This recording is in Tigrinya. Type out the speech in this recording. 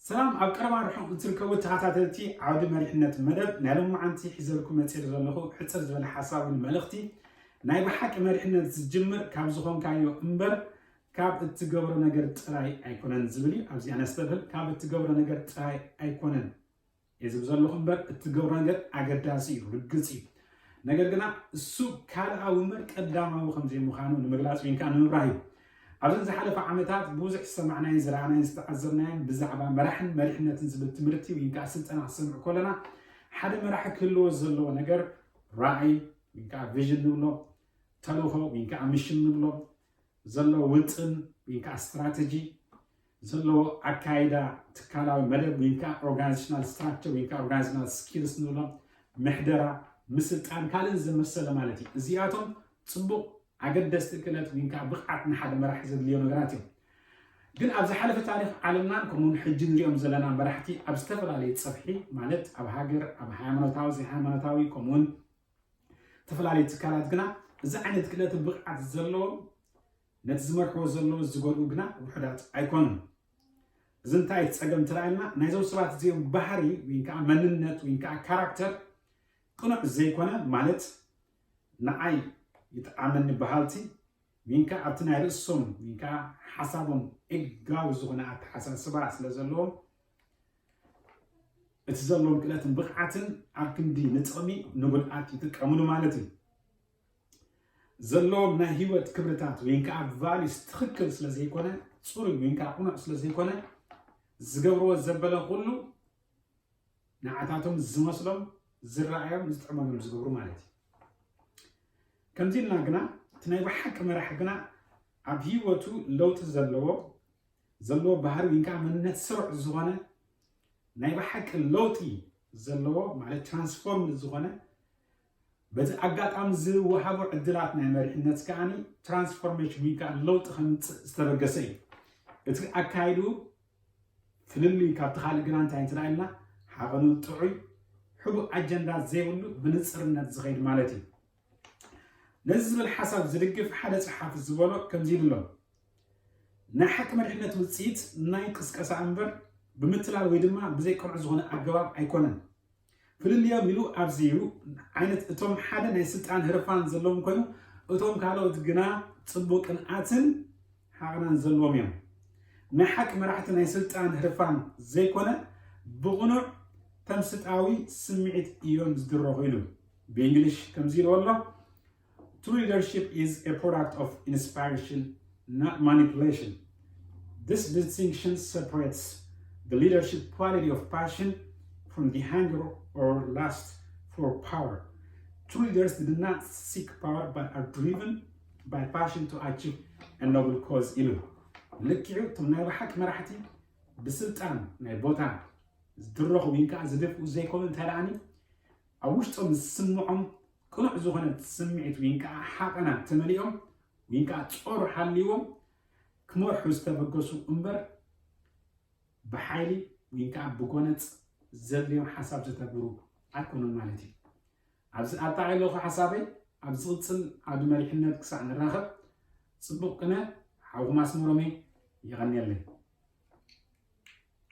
ሰላም ኣብ ቀረባ ርሑቕ እትርከቡ ተኸታተልቲ ዓውዲ መሪሕነት መደብ ናይ ሎማዓንቲ ሒዘልኩም መፅር ዘለኹ ሕፅር ዝበለ ሓሳብን መልእኽቲ ናይ ብሓቂ መሪሕነት ዝጅምር ካብ ዝኾንካዮ እምበር ካብ እትገብሮ ነገር ጥራይ ኣይኮነን ዝብል እዩ። ኣብዚኣ ነስተብህል፣ ካብ እትገብሮ ነገር ጥራይ ኣይኮነን እየ ዝብል ዘለኹ እምበር እትገብሮ ነገር ኣገዳሲ እዩ፣ ርግፅ እዩ። ነገር ግና እሱ ካልኣዊ እምበር ቀዳማዊ ከምዘይምዃኑ ንምግላፅ ወይ ከዓ ንምብራህ እዩ። ኣብዘን ዝሓለፈ ዓመታት ብዙሕ ዝሰማዕናዮን ዝረኣናዮን ዝተዓዘብናዮን ብዛዕባ መራሕን መሪሕነትን ዝብል ትምህርቲ ወይ ከዓ ስልጠና ክሰምዕ ከለና ሓደ መራሒ ክህልዎ ዘለዎ ነገር ራእይ ወይ ከዓ ቪዥን ንብሎ፣ ተልእኾ ወይ ከዓ ሚሽን ንብሎ፣ ዘሎ ውጥን ወይ ከዓ ስትራተጂ፣ ዘለዎ ኣካይዳ ትካላዊ መደብ ወይ ከዓ ኦርጋናይዜሽናል ስትራክቸር ወይ ከዓ ኦርጋናይዜሽናል ስኪልስ ንብሎ፣ ምሕደራ፣ ምስልጣን ካልእን ዝመሰለ ማለት እዩ። እዚኣቶም ፅቡቕ ኣገደስቲ ክእለት ወይ ከዓ ብቕዓት ንሓደ መራሒ ዘድልዮ ነገራት እዮም። ግን ኣብ ዝሓለፈ ታሪክ ዓለምናን ከምኡውን ሕጂ ንሪኦም ዘለና መራሕቲ ኣብ ዝተፈላለዩ ፀፍሒ ማለት ኣብ ሃገር፣ ኣብ ሃይማኖታዊ፣ ዘይሃይማኖታዊ ከምኡውን ዝተፈላለዩ ትካላት ግና እዚ ዓይነት ክእለትን ብቕዓት ዘለዎም ነቲ ዝመርሕዎ ዘለዉ ዝጎድኡ ግና ውሑዳት ኣይኮኑን። እዚ እንታይ እቲ ፀገም ተራእየና ናይዞም ሰባት እዚኦም ባህሪ ወይ ከዓ መንነት ወይ ከዓ ካራክተር ቅኑዕ ዘይኮነ ማለት ንዓይ ይጥዓመኒ በሃልቲ ወይ ከዓ ኣብቲ ናይ ርእሶም ወይ ከዓ ሓሳቦም ኤጋዊ ዝኾነ ኣተሓሳስባ ስለ ዘለዎም እቲ ዘለዎም ክእለትን ብቕዓትን ኣብ ክንዲ ንጥቕሚ ንጉድኣት ይጥቀምሉ ማለት እዩ። ዘለዎም ናይ ህይወት ክብርታት ወይ ከዓ ቫሊስ ትኽክል ስለ ዘይኮነ፣ ፅሩይ ወይ ከዓ ቁኑዕ ስለ ዘይኮነ ዝገብርዎ ዘበለ ኩሉ ንዓታቶም ዝመስሎም ዝረኣዮም ዝጥዕሞም እዮም ዝገብሩ ማለት እዩ። ከምዚ ኢልና ግና እቲ ናይ ብሓቂ መራሒ ግና ኣብ ህይወቱ ለውጢ ዘለዎ ዘለዎ ባህሪ ወይ ከዓ መንነት ስሩዕ ዝኾነ ናይ ብሓቂ ለውጢ ዘለዎ ማለት ትራንስፎርም ዝኾነ በዚ ኣጋጣሚ ዝወሃቡ ዕድላት ናይ መሪሕነት ከዓኒ ትራንስፎርሜሽን ወይ ከዓ ለውጢ ከምፅእ ዝተበገሰ እዩ። እቲ ኣካይዱ ፍልልይ ካብቲ ካልእ ግና እንታይ እንትዳ ኢልና ሓቐኑ ጥዑይ ሕቡእ ኣጀንዳ ዘይብሉ ብንፅርነት ዝኸይድ ማለት እዩ። ነዚ ዝብል ሓሳብ ዝድግፍ ሓደ ፀሓፊ ዝበሎ ከምዚ ኢሉ ኣሎ። ናይ ሓቂ መሪሕነት ውፅኢት ናይ ቅስቀሳ እምበር ብምትላል ወይ ድማ ብዘይቅኑዕ ዝኾነ ኣገባብ ኣይኮነን። ፍልልዮም ኢሉ ኣብዚ እዩ ዓይነት እቶም ሓደ ናይ ስልጣን ህርፋን ዘለዎም ኮይኑ እቶም ካልኦት ግና ፅቡቅ ቅንኣትን ሓቕናን ዘለዎም እዮም። ናይ ሓቂ መራሕቲ ናይ ስልጣን ህርፋን ዘይኮነ ብቕኑዕ ተምስጣዊ ስምዒት እዮም ዝድረኹ ኢሉ ብእንግሊሽ ከምዚ ኢልዎ ኣሎ። True leadership is a product of inspiration, not manipulation. This distinction separates the leadership quality of passion from the hunger or lust for power. True leaders do not seek power but are driven by passion to achieve a noble cause ኢሉ። ልክዑ እቶም ናይ ብሓቂ መራሕቲ ብስልጣን ናይ ቦታ ዝድረኹ ወይ ከዓ ዝደፍኡ ዘይኮኑ እንታይ ደኣኒ ኣብ ውሽጦም ዝስምዖም ቅኑዕ ዝኾነ ስምዒት ወይ ከዓ ሓቐና ተመሊኦም ወይ ከዓ ጾር ሓልይዎም ክመርሑ ዝተበገሱ እምበር ብሓይሊ ወይ ከዓ ብጎነፅ ዘድልዮም ሓሳብ ዘተግብሩ ኣይኮኑን ማለት እዩ። ኣብዚ ኣጣቒለኹ ሓሳበይ ኣብ ዝቕፅል ዓውዲ መሪሕነት ክሳዕ ንራኸብ ፅቡቕ ቅነ ሓውኹም ኣስመሮመይ የቐንየለይ።